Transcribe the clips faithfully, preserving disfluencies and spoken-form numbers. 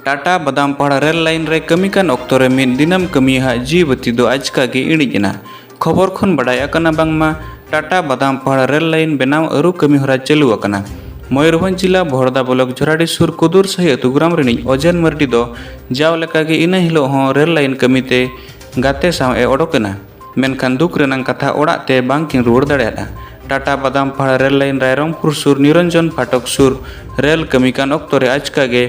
Tata ᱵᱟᱫᱟᱢᱯᱟᱦᱟᱲᱟ rail line ᱨᱮ ᱠᱟᱹᱢᱤ ᱠᱟᱱ ᱚᱠᱛᱚ ᱨᱮ ᱢᱤᱫ ᱫᱤᱱᱟᱹᱢ ᱠᱟᱹᱢᱤᱭᱟᱹ ᱦᱟᱜ ᱡᱤᱣᱤ ᱵᱟᱹᱛᱤ ᱫᱚ ᱟᱪᱠᱟ ᱜᱮ ᱤᱬᱤᱡ ᱮᱱᱟ᱾ ᱠᱷᱚᱵᱚᱨ ᱠᱷᱚᱱ ᱵᱟᱰᱟᱭ ᱟᱠᱟᱱᱟ ᱵᱟᱝᱢᱟ ᱴᱟᱴᱟ ᱵᱟᱫᱟᱢᱯᱟᱦᱟᱲᱟ ᱨᱮᱞ ᱞᱟᱭᱤᱱ ᱵᱮᱱᱟᱣ ᱟᱹᱨᱩ ᱠᱟᱹᱢᱤ ᱦᱚᱨᱟ ᱪᱟᱹᱞᱩ ᱟᱠᱟᱱᱟ᱾ ᱢᱚᱭᱩᱨᱵᱷᱚᱸᱡᱽ ᱡᱤᱞᱟ ᱵᱚᱦᱲᱫᱟ ᱵᱞᱚᱠ ᱡᱷᱚᱨᱟᱰᱤ ᱥᱩᱨ ᱠᱩᱫᱩᱨ ᱥᱟᱹᱦᱤ ᱟᱹᱛᱩ ᱜᱨᱟᱢ ᱨᱤᱱᱤᱡ ᱚᱡᱮᱱ ᱢᱟᱨᱰᱤ ᱫᱚ ᱡᱟᱣ ᱞᱮᱠᱟᱜᱮ ᱤᱱᱟᱹ ᱦᱤᱞᱳᱜ ᱦᱚᱸ ᱨᱮᱞ ᱞᱟᱭᱤᱱ ᱠᱟᱹᱢᱤᱛᱮ ᱜᱟᱛᱮ ᱥᱟᱶ ᱮ ᱚᱰᱚᱠ ᱮᱱᱟ᱾ ᱢᱮᱱᱠᱷᱟᱱ ᱫᱩᱠ ᱨᱮᱱᱟᱜ ᱠᱟᱛᱷᱟ, ᱚᱲᱟᱜ ᱛᱮ ᱵᱟᱝ ᱠᱤᱱ ᱨᱩᱣᱟᱹᱲ ᱫᱟᱲᱮᱭᱟᱫᱼᱟ᱾ ᱴᱟᱴᱟ ᱵᱟᱫᱟᱢᱯᱟᱦᱟᱲᱟ ᱨᱮᱞ ᱞᱟᱭᱤᱱ ᱨᱟᱭᱨᱚᱝᱯᱩᱨ ᱥᱩᱨ ᱱᱤᱨᱚᱧᱡᱚᱱ ᱯᱷᱟᱴᱚᱠ ᱥᱩᱨ ᱨᱮᱞ ᱠᱟᱹᱢᱤ ᱠᱟᱱ ᱚᱠᱛᱚ ᱨᱮ ᱟᱪᱠᱟ ᱜᱮ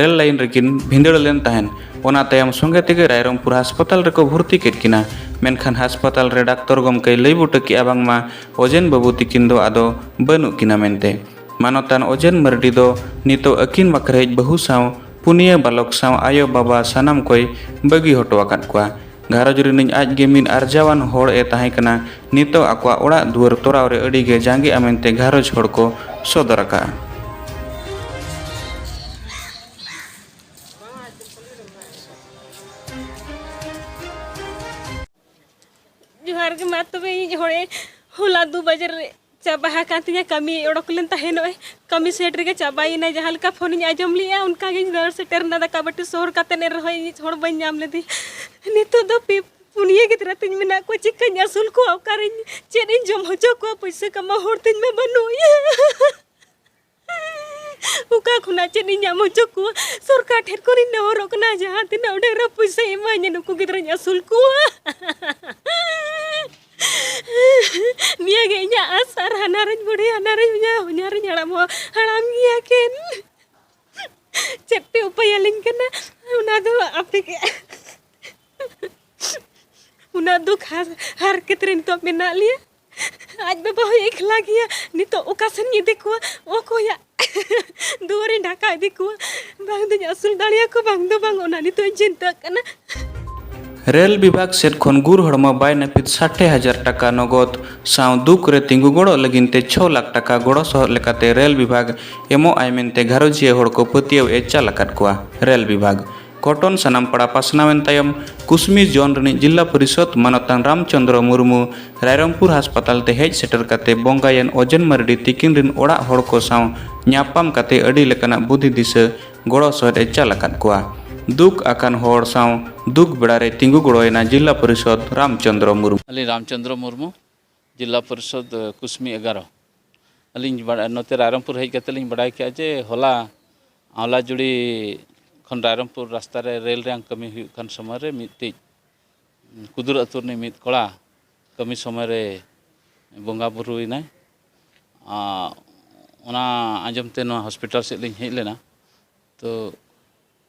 ᱨᱮᱞ ᱞᱟᱭᱤᱱ ᱨᱮᱠᱤᱱ ᱵᱷᱤᱸᱫᱟᱹᱲ ᱞᱮᱱ ᱛᱟᱦᱮᱸᱫ᱾ ᱚᱱᱟ ᱛᱟᱭᱚᱢ ᱥᱚᱸᱜᱮ ᱛᱮᱜᱮ ᱨᱟᱭᱨᱚᱝᱯᱩᱨ ᱦᱟᱥᱯᱟᱛᱟᱞ ᱨᱮᱠᱚ ᱵᱷᱚᱨᱛᱤ ᱠᱮᱫ ᱠᱤᱱᱟ᱾ ᱢᱮᱱᱠᱷᱟᱱ ᱦᱟᱥᱯᱟᱛᱟᱞ ᱨᱮ ᱰᱟᱠᱛᱚᱨ ᱜᱚᱢᱠᱮᱭ ᱞᱟᱹᱭ ᱵᱩᱴᱟᱹ ᱠᱮᱫᱼᱟ ᱵᱟᱝᱢᱟ ᱚᱡᱮᱱ ᱵᱟᱹᱵᱩ ᱛᱤᱠᱤᱱ ᱫᱚ ᱟᱫᱚ ᱵᱟᱹᱱᱩᱜ ᱠᱤᱱᱟ ᱢᱮᱱᱛᱮ᱾ ᱢᱟᱱᱚᱛᱟᱱ ᱚᱡᱮᱱ ᱢᱟᱨᱰᱤ ᱫᱚ ᱱᱤᱛᱚᱜ ᱟᱹᱠᱤᱱ ᱵᱟᱠᱷᱨᱟᱤᱡ ᱵᱟᱹᱦᱩ ᱥᱟᱶ ᱯᱩᱱᱭᱟᱹ ᱵᱟᱞᱚᱠ ᱥᱟᱶ ᱟᱭᱳ ᱵᱟᱵᱟ ᱥᱟᱱᱟᱢ ᱠᱚᱭ ᱵᱟᱹᱜᱤ ᱦᱚᱴᱚ ᱟᱠᱟᱫ ᱠᱚᱣᱟ᱾ ᱜᱷᱟᱨᱚᱸᱡᱽ ᱨᱤᱱᱤᱡ ᱟᱡ ᱜᱮ ᱢᱤᱫ ᱟᱨᱡᱟᱣᱟᱱ ᱦᱚᱲ ᱮ ᱛᱟᱦᱮᱸ ᱠᱟᱱᱟ᱾ ᱱᱤᱛᱚᱜ ᱟᱠᱚᱣᱟᱜ ᱚᱲᱟᱜ ᱫᱩᱣᱟᱹᱨ ᱛᱚᱨᱟᱣ ᱨᱮ ᱟᱹᱰᱤ ᱜᱮ ᱡᱟᱸᱜᱮᱜᱼᱟ ᱢᱮᱱᱛᱮ ᱜᱷᱟᱨᱚᱸᱡᱽ ᱦᱚᱲ ᱠᱚ ᱥᱚᱫᱚᱨ ᱟᱠᱟᱫᱼᱟ᱾ ᱡᱚᱦᱟᱨ ᱜᱮ ᱢᱟ ᱛᱚᱵᱮ, ᱤᱧ ᱦᱚᱲᱮ ᱦᱚᱞᱟ ᱫᱩ ᱵᱟᱡᱮ ᱨᱮ ᱪᱟᱵᱟ ᱟᱠᱟᱱ ᱛᱤᱧᱟ ᱠᱟᱹᱢᱤ, ᱚᱰᱚᱠ ᱞᱮᱱ ᱛᱟᱦᱮᱱᱚᱜᱼᱮ, ᱠᱟᱹᱢᱤ ᱥᱮᱴ ᱨᱮᱜᱮ ᱪᱟᱵᱟᱭᱮᱱᱟ᱾ ᱡᱟᱦᱟᱸ ᱞᱮᱠᱟ ᱯᱷᱳᱱᱤᱧ ᱟᱸᱡᱚᱢ ᱞᱮᱜᱼᱟ, ᱚᱱᱠᱟ ᱜᱤᱧ ᱫᱟᱹᱲ ᱥᱮᱴᱮᱨ ᱮᱱᱟ᱾ ᱫᱟᱠᱟ ᱵᱟᱹᱴᱤ ᱥᱚᱦᱚᱨ ᱠᱟᱛᱮ ᱮᱱ ᱨᱮᱦᱚᱸ ᱤᱧ ᱦᱚᱲ ᱵᱟᱹᱧ ᱧᱟᱢ ᱞᱮᱫᱮ᱾ ᱱᱤᱛᱚᱜ ᱫᱚ ᱯᱮ ᱯᱩᱱᱭᱟᱹ ᱜᱤᱫᱽᱨᱟᱹ ᱛᱤᱧ ᱢᱮᱱᱟᱜ ᱠᱚᱣᱟ, ᱪᱤᱠᱟᱹᱧ ᱟᱹᱥᱩᱞ ᱠᱚᱣᱟ? ᱚᱠᱟᱨᱮᱧ ᱪᱮᱫ ᱤᱧ ᱡᱚᱢ ᱦᱚᱪᱚ ᱠᱚᱣᱟ? ᱯᱩᱭᱥᱟᱹ ᱠᱟᱢᱟᱣ ᱦᱚᱲ ᱛᱤᱧ ᱢᱟ ᱵᱟᱹᱱᱩᱜ ᱮᱭᱟ᱾ ᱚᱠᱟ ᱠᱷᱚᱱᱟᱜ ᱪᱮᱫ ᱤᱧ ᱧᱟᱢ ᱦᱚᱪᱚ ᱠᱚᱣᱟ? ᱥᱚᱨᱠᱟᱨ ᱴᱷᱮᱱ ᱠᱷᱚᱱᱤᱧ ᱱᱮᱦᱚᱨᱚᱜ ᱠᱟᱱᱟ, ᱡᱟᱦᱟᱸ ᱛᱤᱱᱟᱹᱜ ᱰᱷᱮᱨ ᱯᱩᱭᱥᱟᱹ ᱮᱢᱟᱹᱧᱟ, ᱱᱩᱠᱩ ᱜᱤᱫᱽᱨᱟᱹᱧ ᱟᱹᱥᱩᱞ ᱠᱚᱣᱟ᱾ ᱱᱤᱭᱟᱹ ᱜᱮ ᱤᱧᱟᱹᱜ ᱟᱥ, ᱟᱨ ᱦᱟᱱᱟᱨᱤᱧ ᱵᱩᱰᱷᱤ, ᱦᱟᱱᱟᱨᱤᱧ ᱦᱚᱧᱦᱟᱨᱤᱧ ᱦᱟᱲᱟᱢ ᱦᱚᱸ ᱦᱟᱲᱟᱢ ᱜᱮᱭᱟ ᱠᱤᱱ᱾ ᱪᱮᱫ ᱯᱮ ᱩᱯᱟᱹᱭ ᱟᱹᱞᱤᱧ ᱠᱟᱱᱟ, ᱚᱱᱟ ᱫᱚ ᱟᱯᱮ ᱜᱮ᱾ ᱩᱱᱟᱹᱜ ᱫᱩᱠ ᱦᱟᱨ-, ᱦᱟᱨᱠᱮᱛ ᱨᱮ ᱱᱤᱛᱚᱜ ᱢᱮᱱᱟᱜ ᱞᱮᱭᱟ᱾ ᱟᱡ ᱵᱟᱵᱟ ᱦᱚᱸ ᱮᱠᱞᱟ ᱜᱮᱭᱟ᱾ ᱱᱤᱛᱚᱜ ᱚᱠᱟ ᱥᱮᱱ ᱤᱧ ᱤᱫᱤ ᱠᱚᱣᱟ? ᱚᱠᱚᱭᱟᱜ ᱫᱩᱣᱟᱹᱨᱤᱧ ᱰᱷᱟᱠᱟ ᱤᱫᱤ ᱠᱚᱣᱟ? ᱵᱟᱝ ᱫᱩᱧ ᱟᱹᱥᱩᱞ ᱫᱟᱲᱮᱭᱟᱠᱚ, ᱵᱟᱝ ᱫᱚ ᱵᱟᱝ, ᱚᱱᱟ ᱱᱤᱛᱚᱜ ᱤᱧ ᱪᱤᱱᱛᱟᱹᱜ ᱠᱟᱱᱟ᱾ ᱨᱮᱞ ᱵᱤᱵᱷᱟᱜᱽ ᱥᱮᱫ ᱠᱷᱚᱱ ᱜᱩᱨ ᱦᱚᱲᱢᱚ ᱵᱟᱭ ᱱᱟᱹᱯᱤᱛ ᱥᱟᱴᱮ ᱦᱟᱡᱟᱨ ᱴᱟᱠᱟ ᱱᱚᱜᱚᱫ ᱥᱟᱶ ᱫᱩᱠ ᱨᱮ ᱛᱤᱸᱜᱩ ᱜᱚᱲᱚ ᱞᱟᱹᱜᱤᱫ ᱛᱮ ᱪᱷᱚ ᱞᱟᱠᱷ ᱴᱟᱠᱟ ᱜᱚᱲᱚ ᱥᱚᱦᱚᱫ ᱞᱮᱠᱟᱛᱮ ᱨᱮᱞ ᱵᱤᱵᱷᱟᱜᱽ ᱮᱢᱚᱜ ᱟᱭ ᱢᱮᱱᱛᱮ ᱜᱷᱟᱨᱚᱸᱡᱤᱭᱟᱹ ᱦᱚᱲ ᱠᱚ ᱯᱟᱹᱛᱭᱟᱹᱣ ᱮ ᱪᱟᱞ ᱟᱠᱟᱫ ᱠᱚᱣᱟ᱾ ᱨᱮᱞ ᱵᱤᱵᱷᱟᱜᱽ ᱠᱚᱴᱚᱱ ᱥᱟᱱᱟᱢ ᱯᱟᱲᱟ ᱯᱟᱥᱱᱟᱣ ᱮᱱ ᱛᱟᱭᱚᱢ, ᱠᱩᱥᱢᱤ ᱡᱚᱱ ᱨᱤᱱᱤᱡ ᱡᱤᱞᱟ ᱯᱚᱨᱤᱥᱚᱫᱽ ᱢᱟᱱᱚᱛᱟᱱ ᱨᱟᱢᱪᱚᱸᱫᱽᱨᱚ ᱢᱩᱨᱢᱩ ᱨᱟᱭᱨᱚᱝᱯᱩᱨ ᱦᱟᱥᱯᱟᱛᱟᱞ ᱛᱮ ᱦᱮᱡ ᱥᱮᱴᱮᱨ ᱠᱟᱛᱮ ᱵᱚᱸᱜᱟᱭᱮᱱ ᱚᱡᱮᱱ ᱢᱟᱨᱰᱤ ᱛᱤᱠᱤᱱ ᱨᱤᱱ ᱚᱲᱟᱜ ᱦᱚᱲ ᱠᱚ ᱥᱟᱶ ᱧᱟᱯᱟᱢ ᱠᱟᱛᱮ ᱟᱹᱰᱤ ᱞᱮᱠᱟᱱᱟᱜ ᱵᱩᱫᱷᱤ ᱫᱤᱥᱟᱹ ᱜᱚᱲᱚ ᱥᱚᱦᱮᱫ ᱮ ᱪᱟᱞ ᱟᱠᱟᱫ ᱠᱚᱣᱟ᱾ ᱫᱩᱠ ᱟᱠᱟᱱ ᱦᱚᱲ ᱥᱟᱶ ᱫᱩᱠ ᱵᱮᱲᱟ ᱨᱮ ᱛᱤᱸᱜᱩ ᱜᱚᱲᱚᱭᱮᱱᱟ ᱡᱤᱞᱟ ᱯᱚᱨᱤᱥᱚᱫᱽ ᱨᱟᱢᱪᱚᱸᱫᱽᱨᱚ ᱢᱩᱨᱢᱩ᱾ ᱟᱹᱞᱤᱧ ᱨᱟᱢᱪᱚᱸᱫᱽᱨᱚ ᱢᱩᱨᱢᱩ, ᱡᱤᱞᱟ ᱯᱚᱨᱤᱥᱚᱫᱽ, ᱮ, ᱠᱩᱥᱢᱤ ᱮᱜᱟᱨᱚ᱾ ᱟᱹᱞᱤᱧ ᱵᱟᱲᱟᱭ, ᱱᱚᱛᱮ ᱨᱟᱭᱨᱚᱝᱯᱩᱨ ᱦᱮᱡ ᱠᱟᱛᱮ ᱞᱤᱧ ᱵᱟᱲᱟᱭ ᱠᱮᱜᱼᱟ ᱡᱮ ᱦᱚᱞᱟ ᱟᱣᱞᱟᱡᱩᱲᱤ ᱠᱷᱚᱱ ᱨᱟᱭᱨᱚᱝᱯᱩᱨ ᱨᱟᱥᱛᱟ ᱨᱮ ᱨᱮᱞ ᱨᱮᱭᱟᱜ ᱠᱟᱹᱢᱤ ᱦᱩᱭᱩᱜ ᱠᱟᱱ ᱥᱚᱢᱚᱭ ᱨᱮ ᱢᱤᱫᱴᱤᱡ ᱠᱩᱫᱩᱨ ᱟᱹᱛᱩ ᱨᱤᱱᱤᱡ ᱢᱤᱫ ᱠᱚᱲᱟ ᱠᱟᱹᱢᱤ ᱥᱚᱢᱚᱭ ᱨᱮ ᱵᱚᱸᱜᱟ ᱵᱩᱨᱩᱭᱮᱱᱟᱭ᱾ ᱟᱨ ᱚᱱᱟ ᱟᱸᱡᱚᱢ ᱛᱮ ᱱᱚᱣᱟ ᱦᱚᱥᱯᱤᱴᱟᱞ ᱥᱮᱫ ᱞᱤᱧ ᱦᱮᱡ ᱞᱮᱱᱟ᱾ ᱛᱚ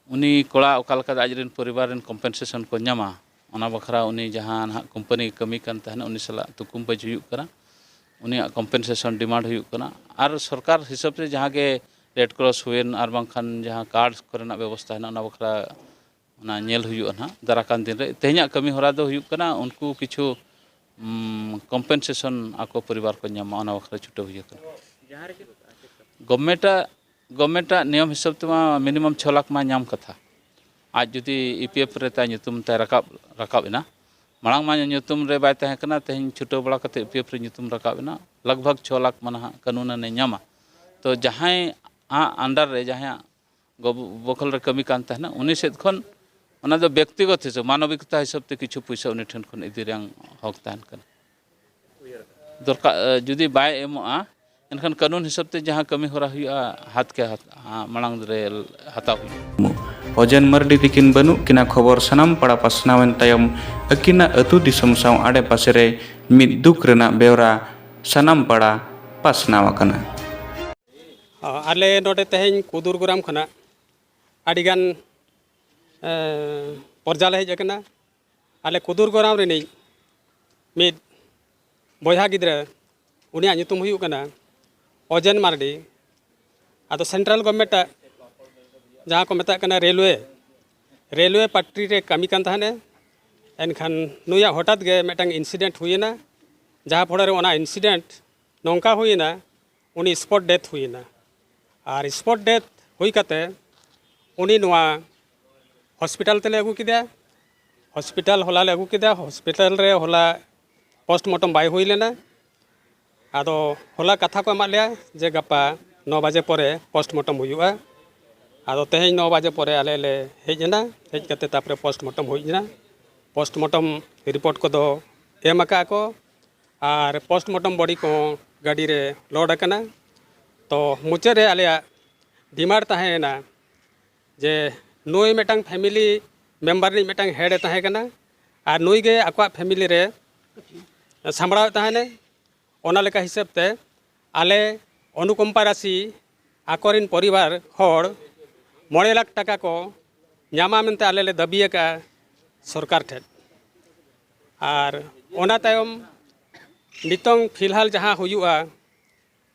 ᱩᱱᱤ ᱠᱚᱲᱟ ᱚᱠᱟ ᱞᱮᱠᱟᱛᱮ ᱟᱡ ᱨᱮᱱ ᱯᱚᱨᱤᱵᱟᱨ ᱨᱮᱱ ᱠᱚᱢᱯᱮᱱᱥᱮᱥᱚᱱ ᱠᱚ ᱧᱟᱢᱟ, ᱚᱱᱟ ᱵᱟᱠᱷᱨᱟ ᱩᱱᱤ ᱡᱟᱦᱟᱸ ᱱᱟᱦᱟᱜ ᱠᱳᱢᱯᱟᱱᱤ ᱠᱟᱹᱢᱤ ᱠᱟᱱ ᱛᱟᱦᱮᱱᱟ, ᱩᱱᱤ ᱥᱟᱞᱟᱜ ᱛᱩᱠᱩᱢ ᱵᱟᱡ ᱦᱩᱭᱩᱜ ᱠᱟᱱᱟ᱾ ᱩᱱᱤᱭᱟᱜ ᱠᱚᱢᱯᱮᱱᱥᱮᱥᱚᱱ ᱰᱤᱢᱟᱱᱰ ᱦᱩᱭᱩᱜ ᱠᱟᱱᱟ᱾ ᱟᱨ ᱥᱚᱨᱠᱟᱨ ᱦᱤᱥᱟᱹᱵ ᱛᱮ ᱡᱟᱦᱟᱸ ᱜᱮ ᱨᱮᱰ ᱠᱨᱚᱥ ᱦᱩᱭᱮᱱ ᱟᱨ ᱵᱟᱝᱠᱷᱟᱱ ᱡᱟᱦᱟᱸ ᱠᱟᱨᱰ ᱠᱚᱨᱮᱱᱟᱜ ᱵᱮᱵᱚᱥᱛᱷᱟ ᱦᱮᱱᱟᱜ, ᱚᱱᱟ ᱵᱟᱠᱷᱨᱟ ᱚᱱᱟ ᱧᱮᱞ ᱦᱩᱭᱩᱜᱼᱟ ᱱᱟᱦᱟᱜ ᱫᱟᱨᱟ ᱠᱟᱱ ᱫᱤᱱ ᱨᱮ᱾ ᱛᱮᱦᱮᱧᱟᱜ ᱠᱟᱹᱢᱤ ᱦᱚᱨᱟ ᱫᱚ ᱦᱩᱭᱩᱜ ᱠᱟᱱᱟ ᱩᱱᱠᱩ ᱠᱤᱪᱷᱩ, ᱩᱢ, ᱠᱚᱢᱯᱮᱱᱥᱮᱥᱚᱱ ᱟᱠᱚ ᱯᱚᱨᱤᱵᱟᱨ ᱠᱚ ᱧᱟᱢᱟ, ᱚᱱᱟ ᱵᱟᱠᱷᱨᱟ ᱪᱷᱩᱴᱟᱹᱣ ᱦᱩᱭ ᱟᱠᱟᱱᱟ᱾ ᱜᱚᱵᱷᱢᱮᱱᱴᱟᱜ, ᱜᱚᱵᱷᱢᱮᱱᱴᱟᱜ ᱱᱤᱭᱚᱢ ᱦᱤᱥᱟᱹᱵ ᱛᱮᱢᱟ ᱢᱤᱱᱤᱢᱟᱢ ᱪᱷᱚ ᱞᱟᱠᱷ ᱢᱟ ᱧᱟᱢ ᱠᱟᱛᱷᱟ᱾ ᱟᱡ ᱡᱩᱫᱤ ᱤ ᱯᱤ ᱮᱯᱷ ᱨᱮ ᱛᱟᱭ ᱧᱩᱛᱩᱢ ᱛᱟᱭ ᱨᱟᱠᱟᱵ, ᱨᱟᱠᱟᱵ ᱮᱱᱟ, ᱢᱟᱲᱟᱝ ᱢᱟ ᱧᱩᱛᱩᱢ ᱨᱮ ᱵᱟᱭ ᱛᱟᱦᱮᱸ ᱠᱟᱱᱟ, ᱛᱮᱦᱮᱧ ᱪᱷᱩᱴᱟᱹᱣ ᱵᱟᱲᱟ ᱠᱟᱛᱮ ᱤ ᱯᱤ ᱮᱯᱷ ᱨᱮ ᱧᱩᱛᱩᱢ ᱨᱟᱠᱟᱵ ᱮᱱᱟ, ᱞᱟᱜᱽ ᱵᱷᱟᱜᱽ ᱪᱷᱚ ᱞᱟᱠᱷ ᱢᱟ ᱱᱟᱦᱟᱜ ᱠᱟᱹᱱᱩᱱ ᱟᱱᱮ ᱧᱟᱢᱟ᱾ ᱛᱚ ᱡᱟᱦᱟᱸᱭ ᱟᱜ under ᱨᱮ, ᱡᱟᱦᱟᱸᱭᱟᱜ ᱜᱚᱵ-, ᱵᱚᱠᱷᱚᱞ ᱨᱮ ᱠᱟᱹᱢᱤ ᱠᱟᱱ ᱛᱟᱦᱮᱱᱟ, ᱩᱱᱤ ᱥᱮᱫ ᱠᱷᱚᱱ ᱚᱱᱟ ᱫᱚ ᱵᱮᱠᱛᱤᱜᱚᱛ ᱦᱤᱥᱟᱹᱵ, ᱢᱟᱱᱚᱵᱤᱠᱚᱛᱟ ᱦᱤᱥᱟᱹᱵ ᱛᱮ ᱠᱤᱪᱷᱩ ᱯᱩᱭᱥᱟᱹ ᱩᱱᱤ ᱴᱷᱮᱱ ᱠᱷᱚᱱ ᱤᱫᱤ ᱨᱮᱭᱟᱜ ᱦᱚᱠ ᱛᱟᱦᱮᱱ ᱠᱟᱱᱟ᱾ ᱫᱚᱨᱠᱟᱨ, ᱡᱩᱫᱤ ᱵᱟᱭ ᱮᱢᱚᱜᱼᱟ, ᱮᱱᱠᱷᱟᱱ ᱠᱟᱹᱱᱩᱱ ᱦᱤᱥᱟᱹᱵ ᱛᱮ ᱡᱟᱦᱟᱸ ᱠᱟᱹᱢᱤ ᱦᱚᱨᱟ ᱦᱩᱭᱩᱜᱼᱟ, ᱦᱟᱛ ᱠᱮ ᱦᱟᱛ, ᱢᱟᱲᱟᱝ ᱨᱮ ᱦᱟᱛᱟᱣ ᱦᱩᱭᱩᱜᱼᱟ᱾ ᱚᱡᱮᱱ ᱢᱟᱨᱰᱤ ᱛᱤᱠᱤᱱ ᱵᱟᱹᱱᱩᱜ ᱠᱤᱱᱟ ᱠᱷᱚᱵᱚᱨ ᱥᱟᱱᱟᱢ ᱯᱟᱲᱟ ᱯᱟᱥᱱᱟᱣ ᱮᱱ ᱛᱟᱭᱚᱢ ᱟᱹᱠᱤᱱᱟᱜ ᱟᱹᱛᱩ ᱫᱤᱥᱚᱢ ᱥᱟᱶ ᱟᱰᱮ ᱯᱟᱥᱮ ᱨᱮ ᱢᱤᱫ ᱫᱩᱠ ᱨᱮᱱᱟᱜ ᱵᱮᱣᱨᱟ ᱥᱟᱱᱟᱢ ᱯᱟᱲᱟ ᱯᱟᱥᱱᱟᱣ ᱟᱠᱟᱱᱟ᱾ ᱟᱞᱮ ᱱᱚᱰᱮ ᱛᱮᱦᱮᱧ ᱠᱩᱫᱩᱨ ᱜᱚᱨᱟᱢ ᱠᱷᱚᱱᱟᱜ ᱟᱹᱰᱤᱜᱟᱱ, ᱮ, ᱯᱨᱚᱡᱟ ᱞᱮ ᱦᱮᱡ ᱟᱠᱟᱱᱟ᱾ ᱟᱞᱮ ᱠᱩᱫᱩᱨ ᱜᱚᱨᱟᱢ ᱨᱤᱱᱤᱡ ᱢᱤᱫ ᱵᱚᱭᱦᱟ ᱜᱤᱫᱽᱨᱟᱹ, ᱩᱱᱤᱭᱟᱜ ᱧᱩᱛᱩᱢ ᱦᱩᱭᱩᱜ ᱠᱟᱱᱟ ᱚᱡᱮᱱ ᱢᱟᱨᱰᱤ᱾ ᱟᱫᱚ ᱥᱮᱱᱴᱨᱟᱞ ᱜᱚᱵᱷᱢᱮᱱᱴᱟᱜ ᱡᱟᱦᱟᱸ ᱠᱚ ᱢᱮᱛᱟᱜ ᱠᱟᱱᱟ ᱨᱮᱞᱣᱮ, ᱨᱮᱞᱣᱮ ᱯᱟᱴᱨᱤ ᱨᱮ ᱠᱟᱹᱢᱤ ᱠᱟᱱ ᱛᱟᱦᱮᱱᱮ᱾ ᱮᱱᱠᱷᱟᱱ ᱱᱩᱭᱟᱜ ᱦᱚᱴᱟᱛ ᱜᱮ ᱢᱤᱫᱴᱟᱝ ᱤᱱᱥᱤᱰᱮᱱᱴ ᱦᱩᱭᱮᱱᱟ, ᱡᱟᱦᱟᱸ ᱯᱚᱨᱮ ᱨᱮ ᱚᱱᱟ ᱤᱱᱥᱤᱰᱮᱱᱴ ᱱᱚᱝᱠᱟ ᱦᱩᱭᱮᱱᱟ, ᱩᱱᱤ ᱥᱯᱚᱴ ᱰᱮᱛᱷ ᱦᱩᱭᱮᱱᱟ᱾ ᱟᱨ ᱥᱯᱚᱴ ᱰᱮᱛᱷ ᱦᱩᱭ ᱠᱟᱛᱮ ᱩᱱᱤ ᱱᱚᱣᱟ ᱦᱚᱥᱯᱤᱴᱟᱞ ᱛᱮᱞᱮ ᱟᱹᱜᱩ ᱠᱮᱫᱮᱭᱟ᱾ ᱦᱚᱥᱯᱤᱴᱟᱞ ᱦᱚᱞᱟ ᱞᱮ ᱟᱹᱜᱩ ᱠᱮᱫᱟ᱾ ᱦᱚᱥᱯᱤᱴᱟᱞ ᱨᱮ ᱦᱚᱞᱟ ᱯᱳᱥᱴᱢᱚᱨᱴᱮᱢ ᱵᱟᱭ ᱦᱩᱭ ᱞᱮᱱᱟ᱾ ᱟᱫᱚ ᱦᱚᱞᱟ ᱠᱟᱛᱷᱟ ᱠᱚ ᱮᱢᱟᱫ ᱞᱮᱭᱟ ᱡᱮ ᱜᱟᱯᱟ ᱱᱚ ᱵᱟᱡᱮ ᱯᱚᱨᱮ ᱯᱳᱥᱴᱢᱚᱨᱴᱮᱢ ᱦᱩᱭᱩᱜᱼᱟ᱾ ᱟᱫᱚ ᱛᱮᱦᱮᱧ ᱱᱚ ᱵᱟᱡᱮ ᱯᱚᱨᱮ ᱟᱞᱮ ᱞᱮ ᱦᱮᱡ ᱮᱱᱟ᱾ ᱦᱮᱡ ᱠᱟᱛᱮ ᱛᱟᱨᱯᱚᱨᱮ ᱯᱳᱥᱴᱢᱚᱨᱴᱮᱢ ᱦᱩᱭ ᱮᱱᱟ᱾ ᱯᱳᱥᱴᱢᱚᱨᱴᱮᱢ ᱨᱤᱯᱳᱨᱴ ᱠᱚᱫᱚ ᱮᱢ ᱟᱠᱟᱫ ᱠᱚ, ᱟᱨ ᱯᱳᱥᱴᱢᱚᱨᱴᱮᱢ ᱵᱚᱰᱤ ᱠᱚᱦᱚᱸ ᱜᱟᱹᱰᱤ ᱨᱮ ᱞᱳᱰ ᱟᱠᱟᱱᱟ᱾ ᱛᱚ ᱢᱩᱪᱟᱹᱫ ᱨᱮ ᱟᱞᱮᱭᱟᱜ ᱰᱤᱢᱟᱱᱰ ᱛᱟᱦᱮᱸᱭᱮᱱᱟ ᱡᱮ ᱱᱩᱭ ᱢᱤᱫᱴᱟᱝ ᱯᱷᱮᱢᱤᱞᱤ ᱢᱮᱢᱵᱟᱨ ᱨᱤᱱᱤᱡ ᱢᱤᱫᱴᱟᱝ ᱦᱮᱰ ᱮ ᱛᱟᱦᱮᱸ ᱠᱟᱱᱟ, ᱟᱨ ᱱᱩᱭ ᱜᱮ ᱟᱠᱚᱣᱟᱜ ᱯᱷᱮᱢᱤᱞᱤ ᱨᱮ ᱥᱟᱢᱵᱲᱟᱣᱮᱫ ᱛᱟᱦᱮᱱᱮ᱾ ᱚᱱᱟ ᱞᱮᱠᱟ ᱦᱤᱥᱟᱹᱵ ᱛᱮ ᱟᱞᱮ ᱚᱱᱩᱠᱚᱢᱯᱟ ᱨᱟᱥᱤ ᱟᱠᱚᱨᱮᱱ ᱯᱚᱨᱤᱵᱟᱨ ᱦᱚᱲ ᱢᱚᱬᱮ ᱞᱟᱠᱷ ᱴᱟᱠᱟ ᱠᱚ ᱧᱟᱢᱟ ᱢᱮᱱᱛᱮ ᱟᱞᱮ ᱞᱮ ᱫᱟᱹᱵᱤ ᱟᱠᱟᱫᱼᱟ ᱥᱚᱨᱠᱟᱨ ᱴᱷᱮᱱ᱾ ᱟᱨ ᱚᱱᱟ ᱛᱟᱭᱚᱢ ᱱᱤᱛᱚᱝ ᱯᱷᱤᱞᱦᱟᱞ ᱡᱟᱦᱟᱸ ᱦᱩᱭᱩᱜᱼᱟ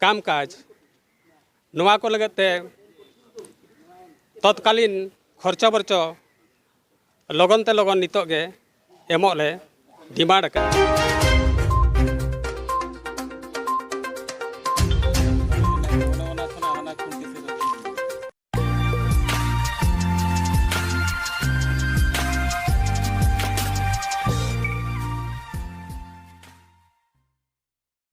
ᱠᱟᱢ ᱠᱟᱡᱽ, ᱱᱚᱣᱟ ᱠᱚ ᱞᱟᱹᱜᱤᱫ ᱛᱮ ᱛᱚᱛᱠᱟᱞᱤᱱ ᱠᱷᱚᱨᱪᱟ ᱵᱚᱨᱪᱚ ᱞᱚᱜᱚᱱ ᱛᱮ ᱞᱚᱜᱚᱱ ᱱᱤᱛᱚᱜ ᱜᱮ ᱮᱢᱚᱜ ᱞᱮ ᱰᱤᱢᱟᱱᱰ ᱟᱠᱟᱫᱼᱟ᱾